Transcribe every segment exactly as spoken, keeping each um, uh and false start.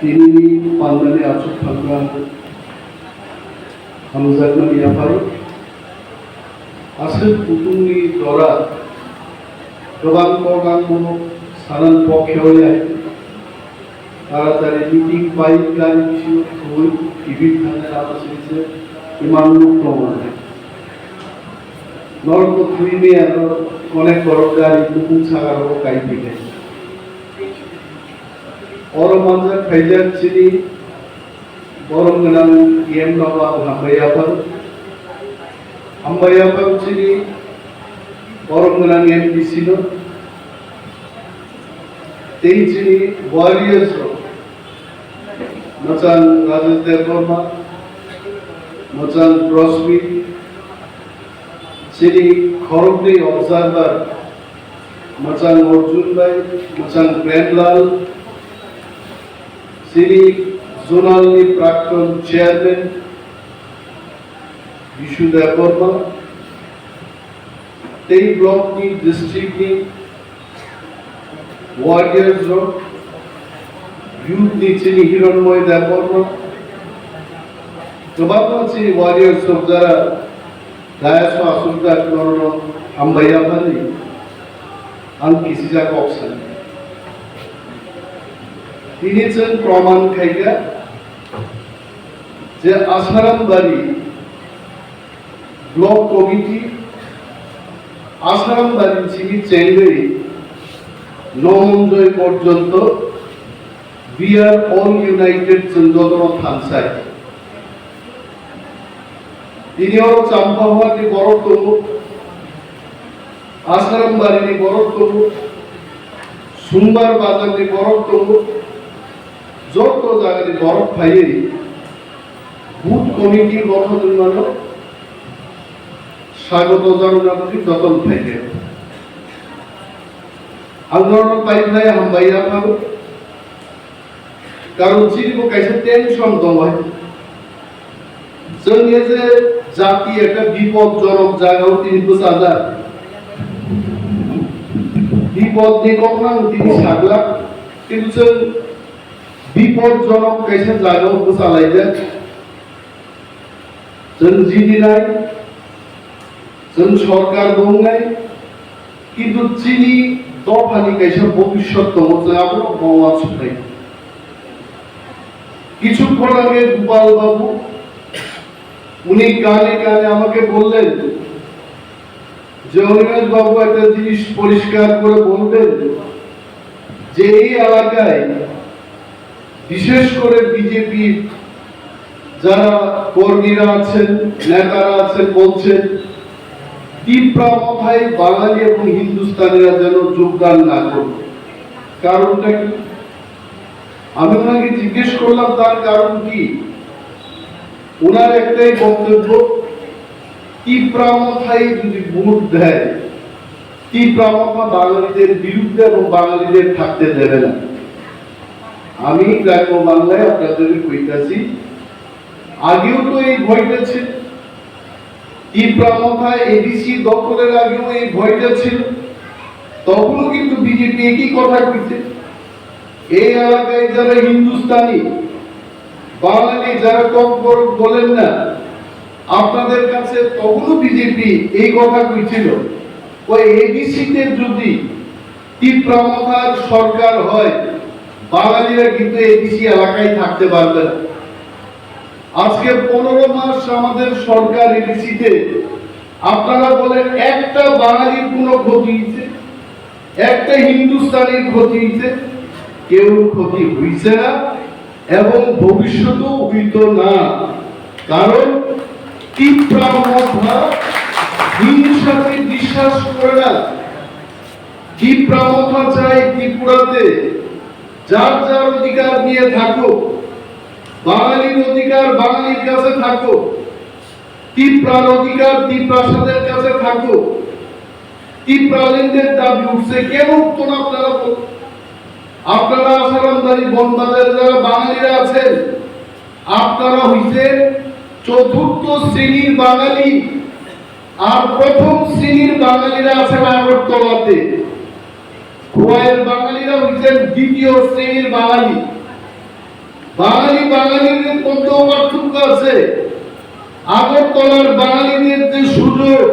Tinini pandani achuk thangkha hamjakmani yapharo. Aswk kuthumni jora kwbang kok ang bono sanan pokhe oi ai. Taratari meeting pai gari bisingo thwi tibit thangnai lama singse imang nuk tongo. Norok bo thwi maya no connect korok gari nukung saka rogo kai phikhe. Oro manjak khaijak chini borom gwnang E M no bo ang hambai yaphang. Hambai yaphang chini borom gwnang M D C no. Tei chini warriors rok, mwchang Rajesh Debbarma, mwchang Rosmi, chini khoroknwi observer, mwchang Arjun bai, mwchang Premlal, chini zonal ni prakton chairman Bishu Debbarma, tei block ni, district ni warriors rok, youth ni chini Hiranmoy Debbarma, kwbangma chini warriors rok jara dayas o aswk jak norok hambai yaphani ang kisijak kok sani. Tini chwng proman khaikha je Asarambari Block Committee, Asarambari simi chengwi Nomonjoi porjonto we are all united, chwng jotono thansai. Tini oro Champahua ni borok tongo, Asarambari ni borok tongo, Sumbar Bazar ni borok tongo, joto jaga ni borok phaiwi Booth committee gothon wngmano swagoto jananani jotono phaikhe. Ang norokno paiphlai hambai yaphago. Karon chini bo kaisa tension tongo hai. Chwng ye je jati ekta bipodjonok jagao tini bwchajak. Bipodni kokno ang tini saglak. Kintu chwng bipodjonok kaisa jagao bwchalaijak. Chwng jidinai, chwng sorkar bo wngnai, kintu chini dophani kaisa bobishyot tongo, chwng abono bo uansuknai. Kichukkon age Gopal Babu, uni kane kane amake bollen, যে অনিমেষ বাবু একটা জিনিস পরিষ্কার করে বলবেন যে এই এলাকায় বিশেষ করে বিজেপির যারা কর্মীরা আছেন, নেতারা আছেন বলছেন, তিপ্রা মথাই বাঙালি এবং হিন্দুস্তানিরা যেন যোগদান না করবে। কারণটা কি? আমি ওনাকে জিজ্ঞেস করলাম তার কারণ কি। ওনার একটাই বক্তব্য, তিপ্রা মথাই যদি ভোট দেয়, তিপ্রা মথা বাঙালিদের বিরুদ্ধে এবং বাঙালিদের থাকতে দেবে না। আমি গ্রাম্য বাংলায় আপনাদের কইতাছি, আগেও তো এই ভয়টা ছিল। তিপ্রা মথা এডিসি দখলের আগেও এই ভয়টা ছিল, তখনও কিন্তু বিজেপি একই কথা কইছে। এই এলাকায় যারা হিন্দুস্তানি, বাঙালি যারা ককবরক বলেন না, আপনাদের কাছে তখনও বিজেপি এই কথা কইছিল, ওই এডিসিতে যদি তিপ্রা মথার সরকার হয়, বাঙালিরা কিন্তু এডিসি এলাকায় থাকতে পারবে না। আজকে পনেরো মাস আমাদের সরকার এডিসিতে, আপনারা বলেন একটা বাঙালির কোনো ক্ষতি হয়েছে? একটা হিন্দুস্তানির ক্ষতি হইছে? কেউ ক্ষতি হইছে না এবং ভবিষ্যতেও হইতো না। কারণ তিপ্রা মথা হিংসাতে বিশ্বাস করে না। তিপ্রা মথা চাই ত্রিপুরাতে যার যার অধিকার নিয়ে থাকুক, বাঙালির অধিকার বাঙালির কাছে থাকুক, তিপ্রার অধিকার তিপ্রাসাদের কাছে থাকুক। তিপ্রাল্যান্ডের দাবি উঠছে, কেন উঠতো না আপনারা বলুন? আপনারা আসারামবাড়ি বনবাজারে যারা বাঙালিরা আছেন, আপনারা হইছেন চতুর্থ শ্রেণীর বাঙালি, আর প্রথম শ্রেণীর বাঙালিরা আছেন আগরতলাতে। খোয়াইয়ের বাঙালিরা হইছেন দ্বিতীয় শ্রেণীর বাঙালি। বাঙালি বাঙালির মধ্যেও পার্থক্য আছে। আগরতলার বাঙালিদের যে সুযোগ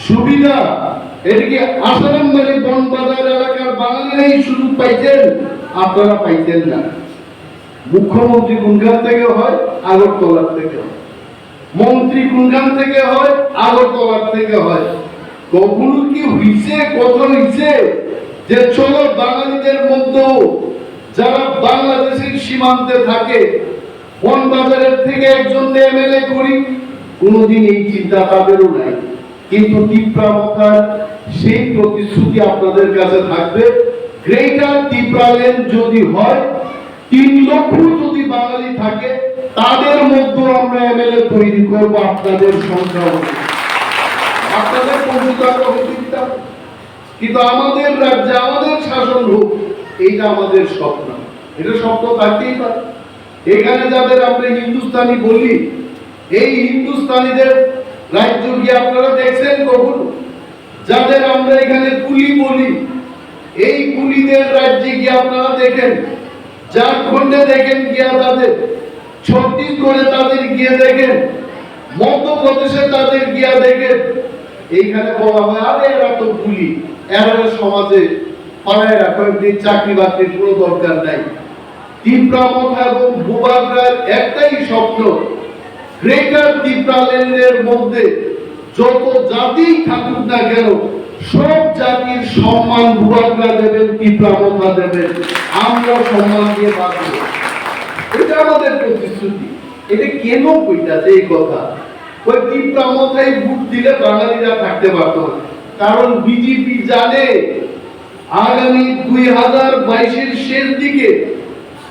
সুবিধা, এটা কি আসারামবাড়ি বনবাজার এলাকার বাঙালিরা এই সুযোগ পাইছেন? আপনারা পাইছেন না। মুখ্যমন্ত্রী কোনখান থেকে হয়? আগরতলার থেকে হয়। মন্ত্রী কোনখান থেকে হয়? আগরতলার থেকে হয়। কখনো কি হইছে, কথা হইছে যে চলো বাঙালিদের মধ্যেও যারা বাংলাদেশের সীমান্তে থাকে, বনবাজারের থেকে একজন এমএলএ করি? কোনোদিন এই চিন্তা তাদেরও নাই। কিন্তু তিপ্রা মথার সেই প্রতিশ্রুতি আপনাদের কাছে থাকবে। গ্রেটার তিপ্রাল্যান্ড যদি হয়, তিন লক্ষ যদি বাঙালি থাকে, তাদের মধ্যে আমরা এমএলএ তৈরি করব আপনাদের সংখ্যা অনুযায়ী। আপনাদের পঞ্চাশ অধিকতা, কিন্তু আমাদের রাজ্যে আমাদের শাসন হোক, এইটা আমাদের স্বপ্ন। এটা স্বপ্ন থাকতেই পারে। এখানে যাদের আমরা হিন্দুস্তানি বলি, এই হিন্দুস্তানিদের রাজ্য কি আপনারা দেখছেন কখনো? যাদের আমরা এখানে কুলি বলি, এই কুলিদের রাজ্যে গিয়ে আপনারা দেখেন, ঝাড়খণ্ডে দেখেন গিয়া তাদের, ছত্তিশগড়ে তাদের গিয়ে দেখেন, মধ্যপ্রদেশে তাদের গিয়া দেখেন। এইখানে বলা হয়, "আরে এরা তো কুলি, এরা সমাজে পাড়ায় রাখো, এমনি চাকরি বাকরির কোনো দরকার নাই।" তিপ্রা মথা এবং বুবাগ্রার একটাই স্বপ্ন, গ্রেটার তিপ্রাল্যান্ডের মধ্যে যত জাতিই থাকুক না কেন, সব জাতির সম্মান বুবাগ্রা দেবেন, তিপ্রা মথা দেবেন, আমরা সম্মান দিয়ে বাঁচব। এটা আমাদের প্রতিশ্রুতি। এটা কেন কইতাছে এই কথা? ওই তিপ্রা মথায় ভোট দিলে বাঙালিরা থাকতে পারতো না, কারণ বিজেপি জানে আগামী দুই হাজার বাইশের শেষ দিকে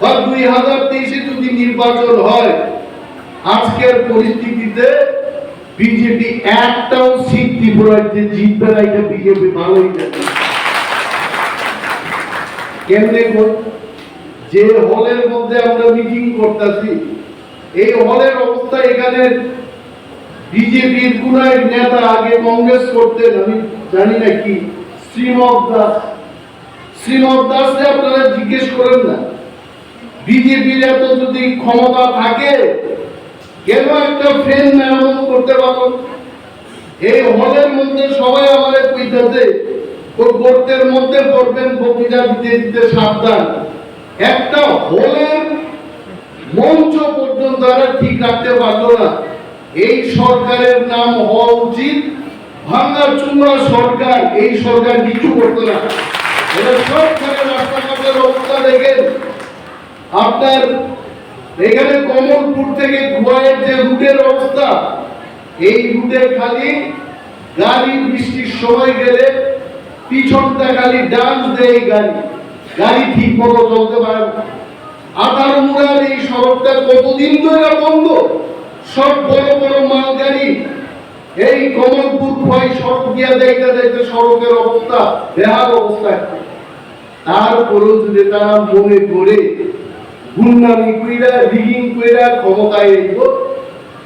বা দুই হাজার তেইশে যদি নির্বাচন হয়, আজকের পরিস্থিতিতে বিজেপি একটাও সিট ত্রিপুরাতে জিতবে না, এটা বিজেপি ভালোই জানে। কেমনে গো? যে হলের মধ্যে আমরা মিটিং করতেছি, এই হলের অবস্থা এখানে বিজেপির কোন এক নেতা আগে কংগ্রেস করতেন, আমি জানি না কি, শ্রীমত দাস। শ্রীমত দাসকে আপনারা জিজ্ঞেস করেন না, বিজেপির এত যদি ক্ষমতা থাকে, কেন একটা ফ্যান মেরামত করতে পারো? এই হলের মধ্যে সবাই আমারে কইতাছে, "ও গর্তের মধ্যে পড়বেন, বক্তৃতা দিতে দিতে সাবধান।" একটা হলের মঞ্চ পর্যন্ত তারা ঠিক রাখতে পারলো না। এই সরকারের নাম হওয়া উচিত ভাঙা চুঙা সরকার। এই সরকার কিছু করতো না। এরা সব জায়গায় রাস্তাঘাটের অবস্থা দেখেন, আপনার এখানে কমলপুর থেকে খোয়াইয়ের যে রুটের অবস্থা, এই রুটে খালি গাড়ি বৃষ্টির সময় গেলে পিছনটা খালি ডান্স দেয় গাড়ি, গাড়ি ঠিক মতো চলতে পারে না। আধারমুড়ার এই সড়কটা কতদিন ধরে বন্ধ, সব বড় বড় মালগাড়ি এই কমলপুর খোয়াই সড়ক দিয়া যাইতে যাইতে সড়কের অবস্থা বেহাল অবস্থা। তারপরেও যদি তারা মনে করে গুন্ডামি কইরা, রিগিং কইরা ক্ষমতায় আইব,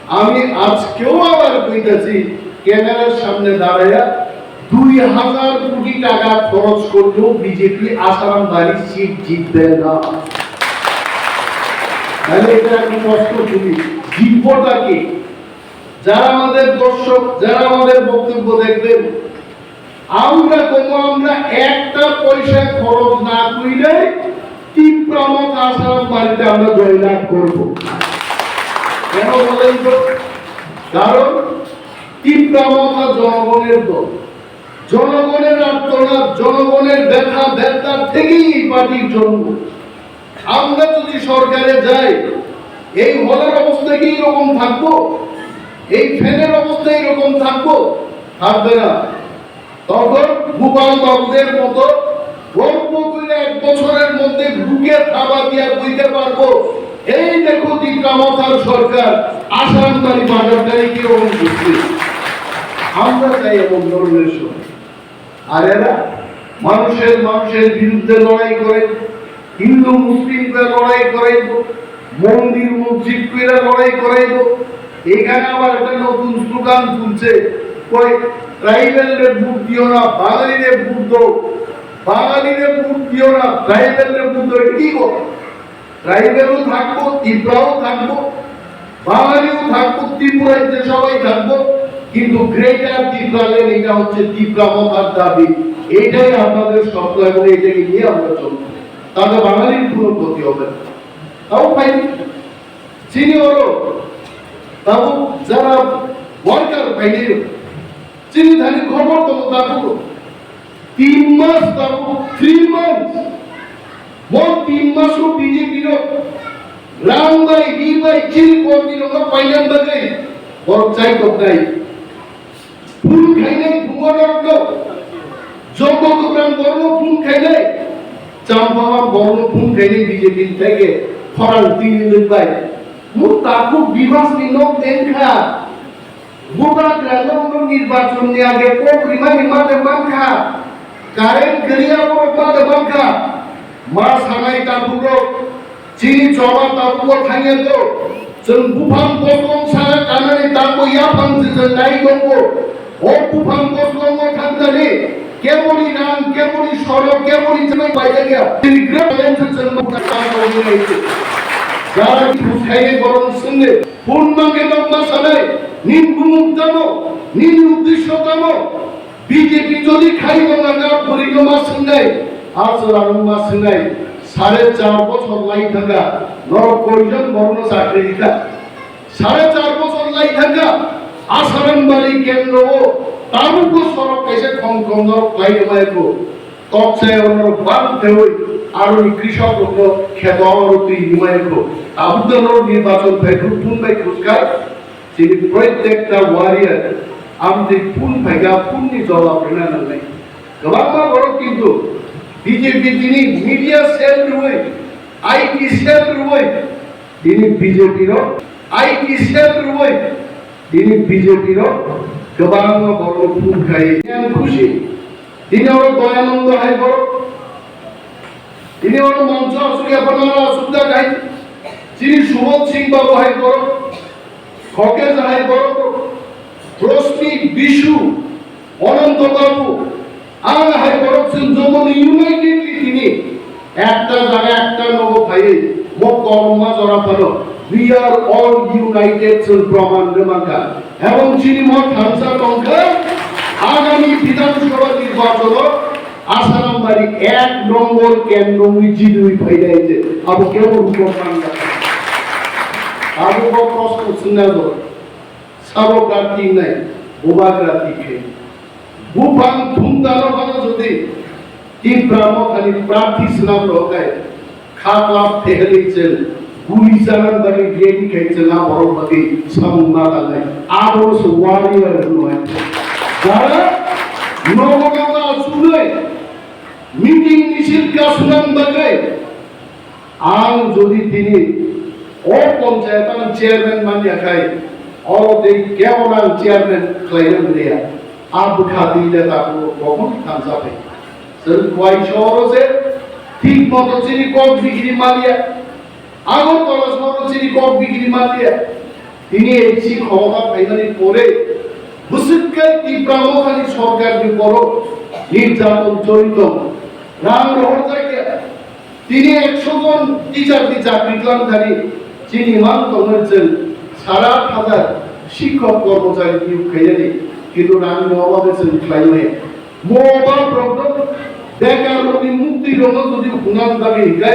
আমি আজকেও আবার কইতাছি, ক্যামেরার সামনে দাঁড়াইয়া দুই হাজার কোটি টাকা খরচ করলেও বিজেপি আসারাম বাড়ি সিট জিতবে না। তাহলে এটা এখন প্রশ্ন তুলি, জিতবটা কে? যারা আমাদের দর্শক, যারা আমাদের বক্তব্য দেখবেন, আমরা কমো, আমরা একটা পয়সা খরচ না কইলে তিপ্রা মথা আসারাম বাড়িতে আমরা জয়লাভ করব। কেন বলেন তো? কারণ তিপ্রা মথা জনগণের দল, জনগণের আর্তনাদ, জনগণের ব্যথা ব্যথা থেকেই এই পার্টির জন্ম। আমরা যদি সরকারে যাই, এই হলের অবস্থা কি এরকম থাকবো? এই ফ্যানের অবস্থা এরকম থাকবো? থাকবে না। তখন গোপাল বাবুদের মতো গর্ব করে এক বছরের মধ্যে বুকে থাবা দিয়া বইতে পারবো, "এই দেখো তিপ্রা মথার সরকার, আসারাম বাড়ি বাজারটাই কিরকম করছে।" আমরা চাই এমন ধরনের সরকার। আর এরা মানুষের মানুষের বিরুদ্ধে লড়াই করে, হিন্দু মুসলিম করে লড়াই করাইব, মন্দির মসজিদ করে লড়াই করাইব। এখানে আবার একটা নতুন স্লোগান তুলছে, কয়, "ট্রাইবেলরে ভোট দিও না, বাঙালিরে ভোট দাও, বাঙালিরে ভোট দিও না, ট্রাইবেলরে ভোট দাও।" এটা কি কথা? ট্রাইবেলও থাকবো, তিপ্রাও থাকবো, বাঙালিও থাকবো, ত্রিপুরায় যে সবাই থাকবো, কিন্তু গ্রেটার তিপ্রাল্যান্ড এটা হচ্ছে তিপ্রা মথার দাবি। এটাই আপনাদের স্বপ্ন এবং এটাকে নিয়ে আমরা চলবো। তাতে বাঙালির কোনো ক্ষতি হবে না। তাও ভাই, চিনি হলো, তাও যারা ওয়ার্কার ভাই, চিনি ধানি খবর তো থাকবো। তিন মাস tabuk, three months. Bo tin maso B J P rok rang bai, ri bai, chini kormi rok no painani bagwi borok chai toknai. Phun khainai phungo norok no. Joto Dobran borok no phun khainai. Champawang borok no phun khainai B J P ni thai khe khorang twi bai. Mo tabuk bibas ni nok teng kha. Bubagra nokno nirbachon ni age kok rimani mate mankha, current kwrwi aborok mate mankha, ma sanai tabuk rok chini choba tabuk o thangya do, chwng buphang bosong sara kanani tabuk yaphang se chwng nai tongo, o buphang bosong o thangkani keboni rang, keboni sorok, keboni chwng paijak ya, chini grep lense chwng buphang bosong nai se. Jara ki bukhai borok swngde, Phun mangke nok ma sanai, nini bumung tamo, nini uddesho tamo, B J P jodi khai tongna na phuringo ma swngnai, a chwrang ma swngnai, sare char bochor lai thangkha, norok koijon borokno chakri rikha? Sare char bochor lai thangkha, Asarambari kendro o tabukbo sorok kaisa khom khom norok khlai rwmai kho. Tok se ono bang thewi aroni krishok rokno kheto aro twi himai kho. Tabuk da norok nirbachon phai phuru phun bai khuskai. Chini protekta warrior amtwi phun phaika phun ni jawab rwna nangnai. Kwbangma borok kintu B J P tini media cell rwui, I T cell rwui, tini B J P rok I T cell rwui, tini B J P rok kwbangma borok phun khai. Ang khusi. Tini oro Doyanando hai borok. Tini oro moncho asuk ya panara asuk da kai. Chini Subodh Singh Babu hai borok. Khoke hai borok. Rosmi Bishu, Ananto Babu, ang hai borok chwng jomoni unitedly tini ekta jaga ekta nogo phaiwi mo korma jora phano. We are all united chwng proman rwmangkha. Ebong chini mo thansa tongkha, agami Bidhan Sabha nirbachon o Asarambari ek nombor kendro wngwi jidwi phainai je abo kebo rukok mangkha. Abo bo proshno swngna jora. Sabo prarthi wngnai, bubagra tikhe. Buphang thumtano phano jodi Tipra Mothani prarthi swnam rw khe, kha klap thehelwi chwng guli chanang bagwi ready khai chwng a borok bagwi samung ma tangnai. Abo se warrior hwnwi. Jara nogo nogo achuknai, meeting misil kasnang bagwi, Ang jodi tini o ponchayat ang chairman manya khai, oro tei kebo ang chairman khlaina manya. A bwkha twi le tabuk bokhok thansa phai. Chwng Khowai sohoro se thik moto chini kok bikiri manya. Agartala sohoro chini kok bikiri manya. Tini A D C khomota phaimani pore bwswk khe Tipra Mothani sorkarni borok nirjaton choli tongo. Rang rohorjakya. Tini ekso jon teacher ni chakri twlang thani chini mang tongnai chwng sara aat hajar shikhok kormochari niyok khainani, kintu rang ni obhabe chwng khlai maya. Mo obhab rok no, bekar rok ni mukti rok no jodi hunan bagwi hinkhe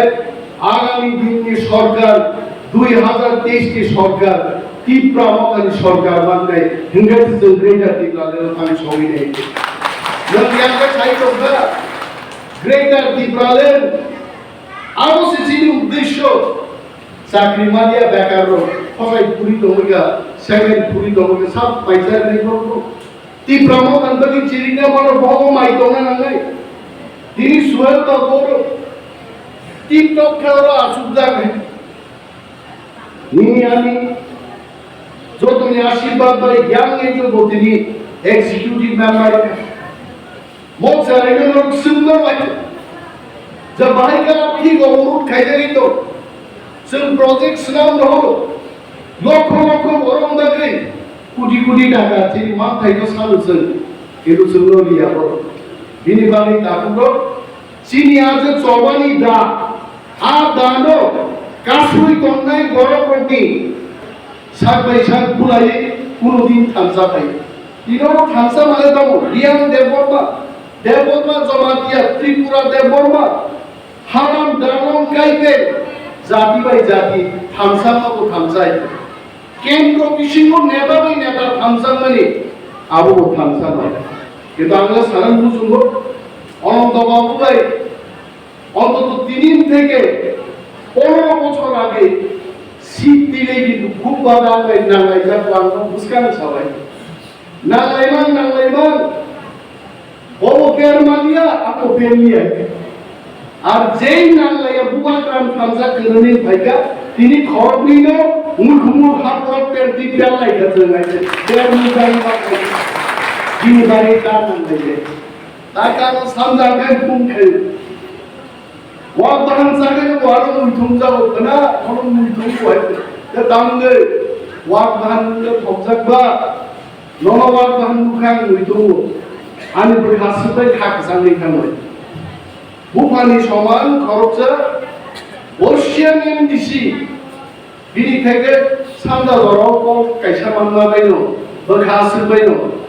agami din ni sorkar, dui hajar teis ni sorkar, Tipra Mothani sorkar mankai hinkhe chwng Greater Tipraland o thang sogwi nai. Nwng yang khe sai tongkha, Greater Tipraland, abo se chini uddesho. Chakri manya bekar rok, khosai phuri tongwi kha, second phuri tongwi kha, sab paisa rwi rok. Tipra Motha ni bagwi chirikna mano bobo mai tongna nangnai. Tini Suhel ba boro TikTok khe oro achukjak hai. Nini ani jotoni ashirbad bai yang age o bo tini executive member. Mo chwraino norok swngna bai. Je bahai khe abo thik o urut khaijagwi tong. Chwng project swnam rohoro. Lokho lokho borok wng bagwi koti koti taka chini manthaino salo chwng. Kintu chwngno liya borok. Bini bagwi tabukno chini a je chobani da, a dano Kasui tongnai borok rokni sak bai sak bulai kuno din thansa pai. Tino thansa mane tongo Riyan Debbarma, Debbarma Jamatia, Tripura Debbarma, Haram Dalong Kaipe, jati bai jati thansa mabo thansai. Kendro bisingo neta bai neta thansa mani abo bo thansa bai. Kita ang sana musungo Ananta Babu bai Antoto tinin theke ponoro bochor age seat tile kintu khub bada bai nanglaijak bo ang no bwskang sabai. Nanglaimang, nanglaimang. Bobo bermaliya, ako berliya. Ar jei nanglaiya bubagra thansa kwnwi phaikha, tini khoroknwino murkhumur haplok ter di berlaikha chwng aise. Bermujai bakha. Bini bagwi ta nanglaide. Ta kano samjak khe phung khayo. Wak bahan jaga ni waro muithung jago khna, kono muithung ko hai. Te tamde wak bahan de thokjak ba, nono wak bahan mukhang muithung. Ani bwrwi hasuk bai kha kwchang ni khanoi. Buphani soman khoroksa Boshian M D C. Bini theke sanda borok kok kaisa manma baino, bwkha aswk baino.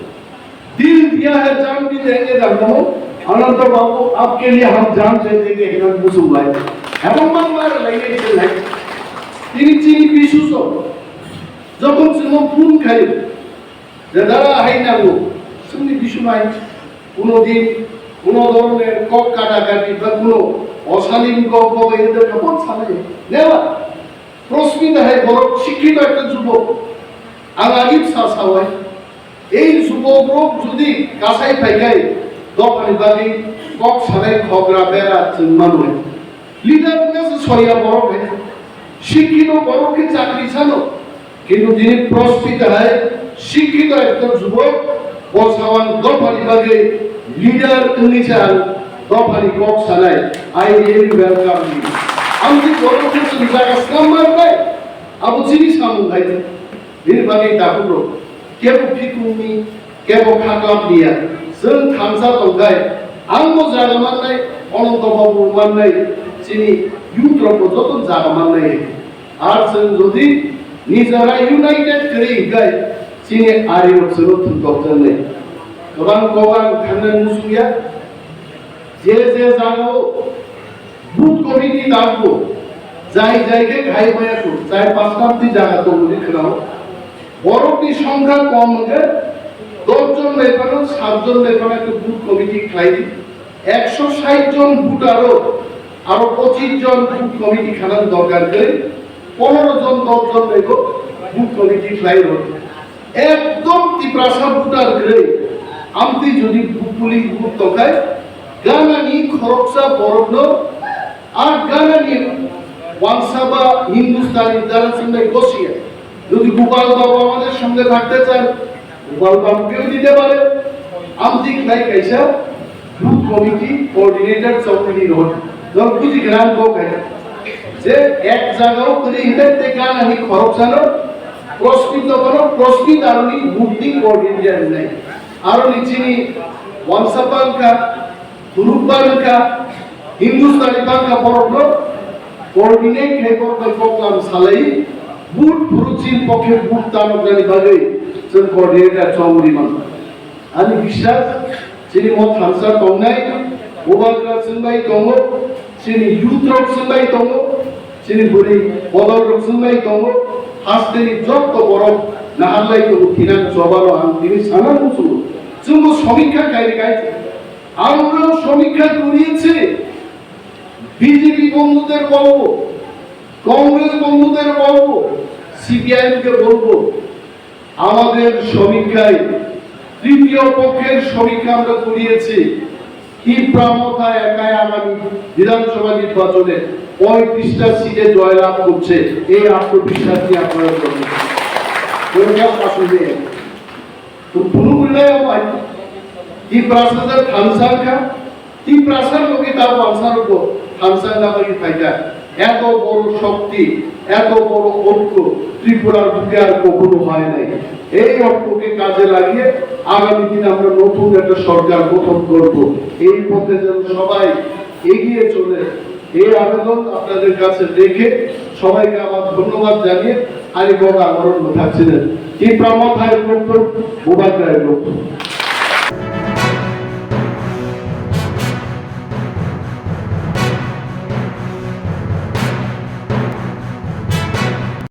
Dil diya hai jaan bhi denge jangmo, Ananta Babu, aapke liye hum jaan de denge, hinan musu bhai. Ebong mang mar lai nei se lai. Tini chini bisu so. Jokhon chwngno phone khai, je dara hai nango, chwngni bisu nai. Kuno din, kuno doroner kok kata kati ba kuno osalin kok bo bai hwnkhe kha bot sanai. Neba? Prosmita hai borok sikkito ekta jubok. Ang agib sa sawai. Ei jubok rok jodi kasai phaikai, dophani bagwi kok sanai khogra bera chwng manwi. Leader wngna se soya borok hai. Sikkito borok khe chakri sano. Kintu tini Prosmita hai sikkito ekta jubok, bo sawan dophani bagwi leader wngwi se ang dophani kok sanai. I really welcome you. Amtwi borok khe chwng jaga slam manbai. Abo chini samung hai. Bini bagwi takhuk rok kebo phikungni, kebo khaklap liya. Chwng thansa tongkhai, ang bo jaga mannai, Ananta Babu mannai, chini youth rok bo joto jaga mannai. Ar chwng jodi nijara united kwrwi hwnkhe, chini ari rok chwngno thwngtokjaknai. Kwbang kok ang thangnani muchungya, je je jagao Booth committee tangbo, jai jai khe khai maya kho, char pasta twi jaga tongo di khwnao. Borokni songkha kom hwnkhe dosh jon bai phano, sat jon bai phano khe booth committee khlai di. Ekso sait jon voter o aro pochis jon booth committee khana dorkar khe, pondro jon, dosh jon bai bo booth committee khlai rw. Ekdom Tiprasa voter kwrwi, amtwi jodi police vote tongkhai, ganani khoroksa borokno, a ganani wansaba Hindustani dara chwngnai gosiya. Jodi Gopal Babu amader songe thakte chan, Gopal Babu keu dite pare, amtwi khlai kaisa, Booth committee coordinator chongmani rw. Nang buji gwnang kok hai. Je ek jagao kwrwi hwnkhai tei ganani khoroksano Prosmita bono Prosmita aroni booth ni coordinator wngnai. Aroni chini Wansa Pangkha, Turuk Pangkha, Hindustani Pangkha borokno coordinate khai kok bai koklam salai booth phuru chini pokhe booth tanoknani bagwi chwng coordinator chongmani mankha. Ani biswas, chini mo thansa tongnai, bubagra chwngbai tongo, chini youth rok chwngbai tongo, chini bwrwi bodol rok chwngbai tongo, hasteni jotto borok naharlai tongo, thinang chobano ang tini sana muchungo. Chwngbo somikha kairi kai, ang rok somikha kuri se, B J P bondhuder bolbo, Congress bondhuder bolbo, C P I M ke bolbo, আমাদের সমীক্ষায়, তৃতীয় পক্ষের সমীক্ষা আমরা করিয়েছি, তিপ্রা মথা একাই আগামী বিধানসভা নির্বাচনে পঁয়ত্রিশটা সিটে জয়লাভ করছে, এই আত্মবিশ্বাস নিয়ে আপনারা চলুন। কেউ কেউ আসলে তো কোনো মূল্যে আমার তিপ্রা সাথে থামসার খা, Tiprasa logi ta Wansa rogo thansa na bagwi phaikha. এত বড় শক্তি, এত বড় ঐক্য ত্রিপুরার বুকে আর কখনো হয় নাই। এই ঐক্যকে কাজে লাগিয়ে আগামী দিনে আমরা নতুন একটা সরকার গঠন করব। এই পথে যেন সবাই এগিয়ে চলে, এই আবেদন আপনাদের কাছে রেখে সবাইকে আমার ধন্যবাদ জানিয়ে আমি বক্তব্য আমার মধ্যে ছিলেন কি প্রমোদ হাই গ্রুপ, বুবাগ্রায় গ্রুপ।